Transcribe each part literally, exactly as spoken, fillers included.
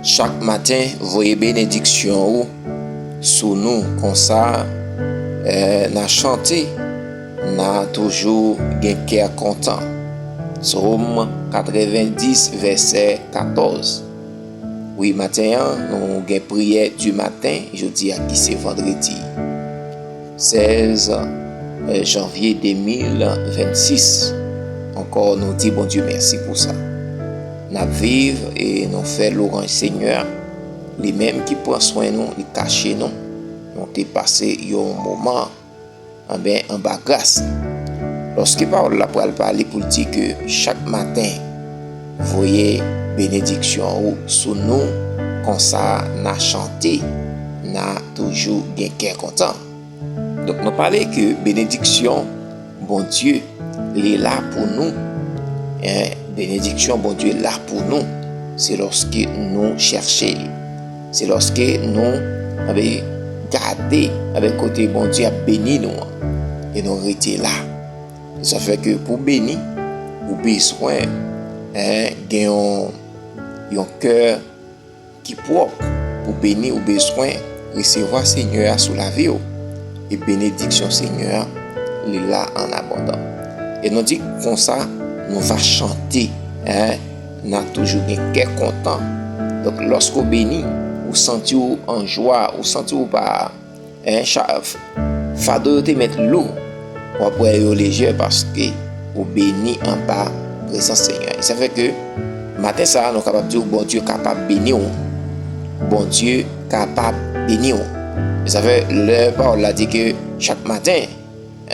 Chak maten, voye benediksyon ou sou nou, konsa, eh, n a chante, n a toujou gen kè kontan. Sòm katrevendis, vèsè katòz. Wi, maten an, nou gen priyè di maten, jodi a ki se vandredi sèz, eh, janvye de mil vennsis. Ankò, nou di Bondye mèsi pou sa. N ap viv e nou fè lwanj Senyè a. Li menm ki pran swen nou, li kache nou. Nou te pase yon moman, anben, anba gras li. Lòske pawòl la pral pale pou l di ke chak maten, voye benediksyon ou sou nou, konsa n a chante, n a toujou gen kè kontan. Donk, nou pale ke benediksyon Bondye, li la pou nou. En, benediksyon Bondye la pou nou. Se lòske nou chèche li. Se lòske nou, anben, gade, anben, kote Bondye ap beni nou an. E nou rete la. Sa fè ke pou beni, ou bezwen, en, gen yon, yon kè ki pwòp. Pou beni, ou bezwen resevwa Senyè a sou lavi w. E benediksyon Senyè a, li la an abondan. E nou di konsa, nou va chante, en, n a toujou gen kè kontan. Donk, lòske w beni, ou santi w an jwa, ou santi w pa, en, cha-, f-, fado yo te mèt lou, w ap wè yo lejè paske ou beni anba prezans Senyè a. E sa fè ke maten sa a, nou kapab di w Bondye kapab beni w. Bondye kapab beni w. E sa fè lè pawòl la di ke chak maten,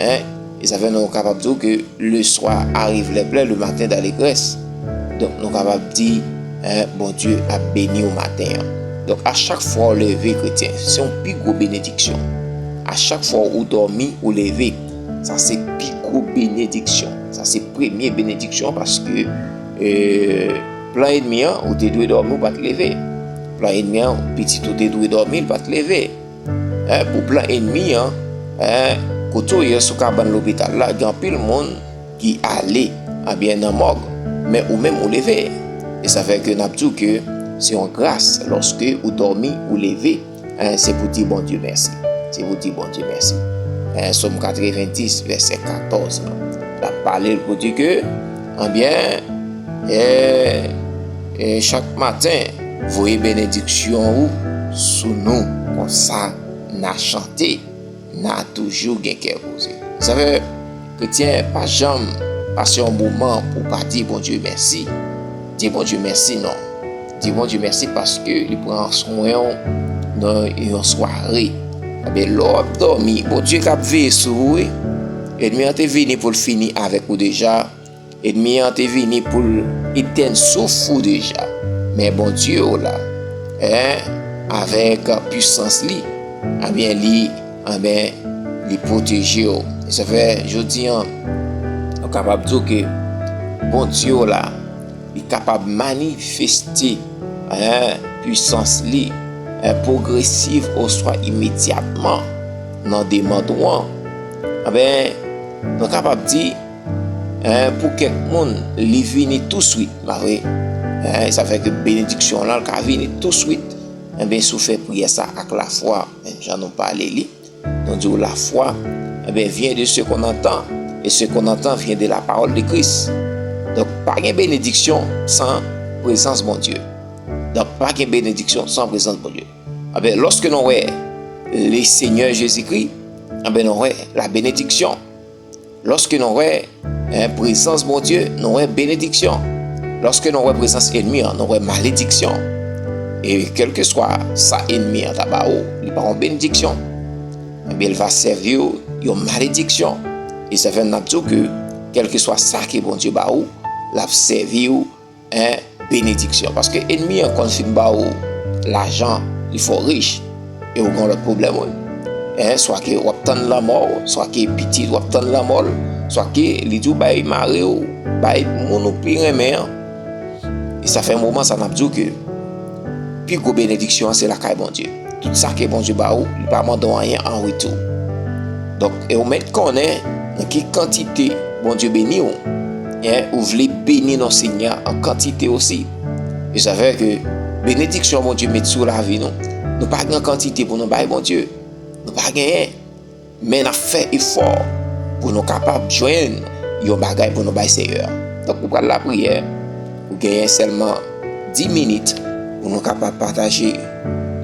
en, e sa fè nou kapab di w ke le soir arrive les plaies, le matin d'allégresse. Donk, nou kapab di, en, Bondye ap beni w maten an. Donk, a chak fwa w leve, kretyen, se yon pi gwo benediksyon. A chak fwa ou dòmi, ou leve, sa se pi gwo benediksyon. Sa se premye benediksyon paske, eh, plan enmi an, ou te dwe dòmi, ou pa t leve. Plan enmi an, pitit ou te dwe dòmi, l pa t leve. En, pou plan enmi an, en, kote w ye sou kabann lopital la, gen anpil moun ki ale, ebyen, nan mòg, men ou menm ou leve. E sa fè ke n ap di w ke se yon gras lòske ou dòmi, ou leve, en, se pou di Bondye mèsi. Se pou di Bondye mèsi. En, Sòm katrevendis, vèsè katòz la, l ap pale l pou di ke, ebyen, e, e chak maten, voye benediksyon ou sou nou, konsa n a chante, n a toujou gen kè poze. Sa fè, kretyen, pa janm pase yon moman pou w pa di Bondye mèsi. Di Bondye mèsi, non. Di Bondye mèsi paske li pran swen w nan yon sware. Ebyen, lè w ap dòmi, Bondye k ap veye sou ou, wi. Enmi an te vini pou l fini avèk ou deja. Enmi an te vini pou l etèn souf ou deja. Men Bondye w la, en, avèk pisans li, ebyen, li, ebyen, li pwoteje w. E sa fè, jodi an, nou kapab di w ke Bondye w la, li kapab manifeste, en, pisans li, en, pwogresiv oswa imedyatman nan demann ou an. Ebyen, nou kapab di, en, pou kèk moun, li vini touswit, pa vre? En, sa fè ke benediksyon lan, l ka vini touswit. Ebyen, si w fè priyè sa ak lafwa, menm jan nou pale li, nou di w lafwa, ebyen, vient de ce qu'on entend, et ce qu'on entend vient de la parole de Christ. Donk, pa gen benediksyon san prezans Bondye. Donk, pa gen benediksyon san prezans Bondye. Ebyen, lòske nou wè le Seigneur Jésus-Christ, ebyen, nou wè la bénédiction. Lòske nou wè, en, prezans Bondye, nou wè benediksyon. Lòske nou wè prezans enmi an, nou wè malediksyon. E kèlkeswa sa enmi an ta ba ou, li pa yon benediksyon. Ebyen, l va sèvi w yon malediksyon. E sa fè n ap di w ke kèlkeswa sa ke Bondye ba ou, l ap sèvi w en benediksyon. Paske enmi an konn fin ba ou lajan, li fè w rich, e ou gen lòt pwoblèm, wi. En, swa ke w ap tann lanmò w, swa ke pitit w ap tann lanmò l, swa ke li di w bay mari w, bay moun ou pi renmen an. E sa fè moman sa n ap di w ke pi gwo benediksyon an se lakay Bondye. Tout sa ke Bondye ba ou, li pa mande w anyen an retou. Donk, e ou mèt konnen nan ki kantite Bondye beni w. En, ou vle beni non Senyè an kantite osi. E sa fè ke Benediksyon Bondye met sou lavi nou, nou pa gen kantite pou nou bay Bondye. Nou pa genyen. Men n ap fè efò pou nou kapab jwenn yon bagay pou nou bay Seyè a. Donk, ou pral lapriyè, ou genyen sèlman dis minit pou nou kapab pataje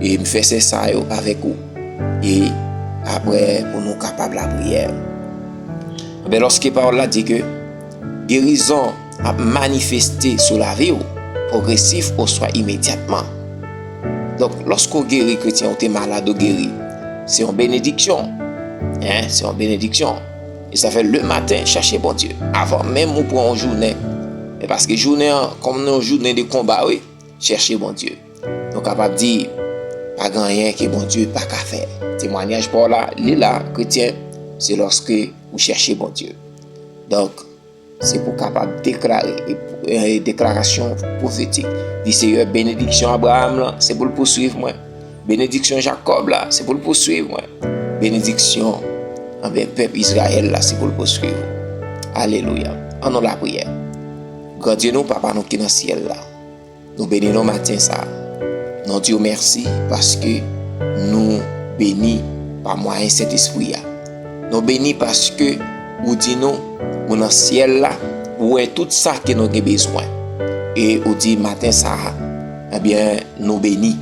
e m fè sè sa yo avèk ou. E apre, pou nou kapab lapriyè. Ebyen, lòske pawòl la di ke gerizon ap manifeste sou lavi w, pwogresif oswa imedyatman. Donk, lòske w geri, kretyen, ou te malad, ou geri, se yon benediksyon. Hein, se yon benediksyon. E sa fè lematen, chache Bondye. Avan menm ou pran yon jounen. E paske jounen an, kòm yon jounen de konba, wi, chèche Bondye. Nou kapab di, pa gen anyen ke Bondye pa ka fè. Temwanyaj pa w la, li la, kretyen, se lòske ou chèche Bondye. Donk, se pou w kapab deklare, e, e, deklarasyon pwofetik. Di, Seyè, benediksyon Abraram lan, se pou l pouswiv mwen. Benediksyon Jakòb la, se pou l pouswiv mwen. Benediksyon anvè pèp Izrayèl la, se pou l pouswiv ou. Alelouya. Ann nou lapriyè. Gran Dye nou, Papa nou ki nan syèl la, nou beni nou maten sa a. Nou di w mèsi paske nou beni pa mwayen Sentespri a. Nou beni paske ou di nou, ou nan syèl la, ou wè tout sa ke nou gen bezwen. E ou di maten sa a, ebyen, nou beni.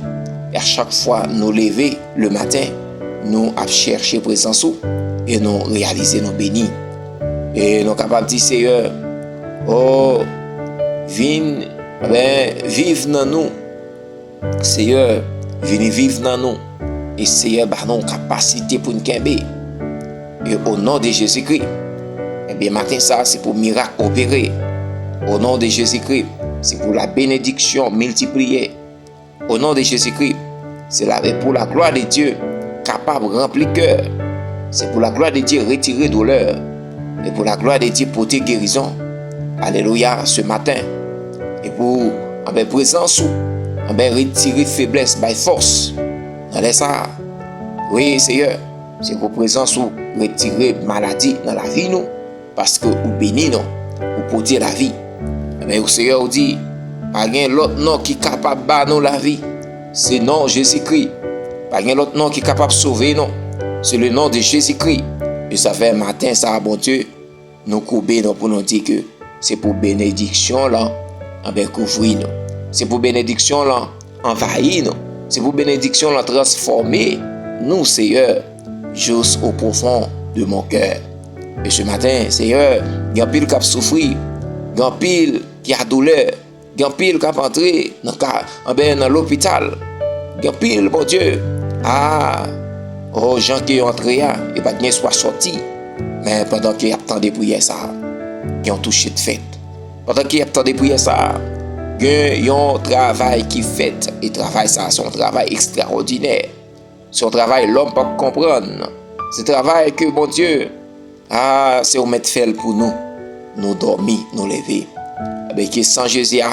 E a chak fwa nou leve le maten, nou ap chèche prezans ou e nou reyalize nou beni. E nou kapab di, Seyè, o, vin, ben, viv nan nou. Seyè, vini viv nan nou. E Seyè, ba nou kapasite pou n kenbe. E o non de Jezikri, ebyen, maten sa a, se pou mirak opere. O non de Jezikri, se pou la benediksyon miltipliye. O non de Jezikri, se la, e pou la glwa de Dye kapab ranpli kè. Se pou la glwa de Dye retire doulè. E pou la glwa de Dye pote gerizon. Alelouya, se maten. E pou, anben, prezans ou, anben, retire feblès, bay fòs. Nan lè sa a, wi, Seyè, se pou prezans ou retire maladi nan lavi nou, paske ou beni nou, ou pote lavi. Ebyen, ou Seyè, ou di, pa gen lòt non ki kapab ba nou lavi, se non Jezikri. Pa gen lòt non ki kapab sove nou, se le non de Jezikri. E sa fè maten sa a, Bondye, nou koube nou pou nou di ke se pou benediksyon lan, anben, kouvri nou. Se pou benediksyon lan anvayi nou. Se pou benediksyon lan transfòme nou, Seyè, jous o pwofon de mon kè. E se maten, Seyè, gen anpil k ap soufri, gen anpil ki a doulè, gen anpil k ap antre nan ka, anben, nan lopital. Gen anpil, Bondye, a, o, jan ke yo antre a, yo pa t gen espwa sòti. Men pandan ke y ap tande priyè sa a, gen yon touche t fèt. Pandan ke y ap tande priyè sa a, gen yon travay ki fèt, e travay sa a se yon travay ekstraòdinè. Se yon travay lòm p ap konprann. Se travay ke Bondye, a, se ou mèt fè l pou nou. Nou dòmi, nou leve. Ebyen, ke san Jezi a,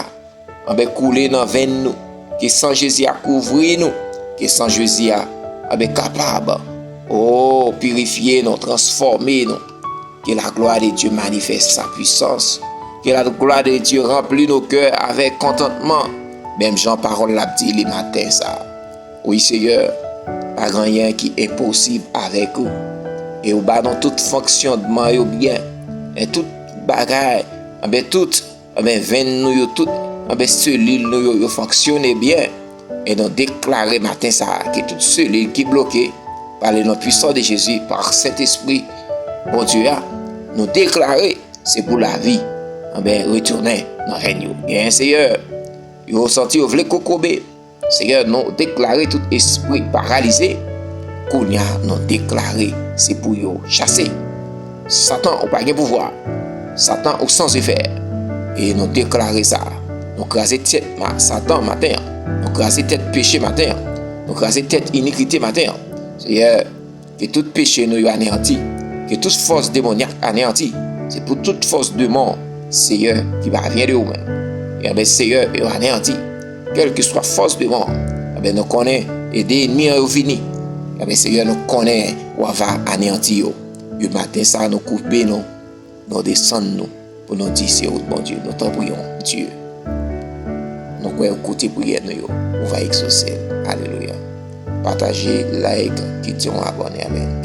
anben, koule nan venn nou. Ke san Jezi a kouvri nou. Ke san Jezi a, anben, kapab, o, pirifye nou, transfòme nou. Que la gloire de Dieu manifeste sa puissance. Que la gloire de Dieu remplit nos cœurs avec contentment. Menm jan pawòl la ap di li maten sa. Wi, Seyè, pa gen anyen ki enposib avèk ou. E ou ba nou tout fonksyonman yo byen. E tout bagay, anben tout, anben venn nou yo tout, anben selil nou yo, yo fonksyone byen. E nou deklare maten sa a ke tout selil ki bloke, pa le non pwisan de Jezi, pa Sentespri Bondye a, nou deklare se pou lavi, anben, retounen nan venn yo. Gen, Seyè, yo santi yo vle kokobe. Seyè, nou deklare tout espri paralize. Kounye a, nou deklare se pou yo chase. Satan, ou pa gen pouvwa. Satan, ou san efè. E nou deklare sa. Nou kraze tèt ma-, Satan maten an. Nou kraze tèt peche maten an. Nou kraze tèt inikite maten an. Seyè, ke tout peche nou yo aneyanti. Ke tout fòs demonyak aneyanti. Se pou tout fòs demon, Seyè, ki pa vyen de ou menm. E anben, Seyè, yo aneyanti. Kèlkeswa fòs demon, anben, nou konnen, ede ènmi an yo vini. Anben, Seyè, nou konnen w a va aneyanti yo. E maten sa, nou koube nou, nou desann nou, pou nou di se ou, Bondye. Nou tanpri w, Dye. Mwen kwè ou koute priyè nou yo, ou va egzose l. Alelouya. Pataje, like, kite yon abòne. Amèn.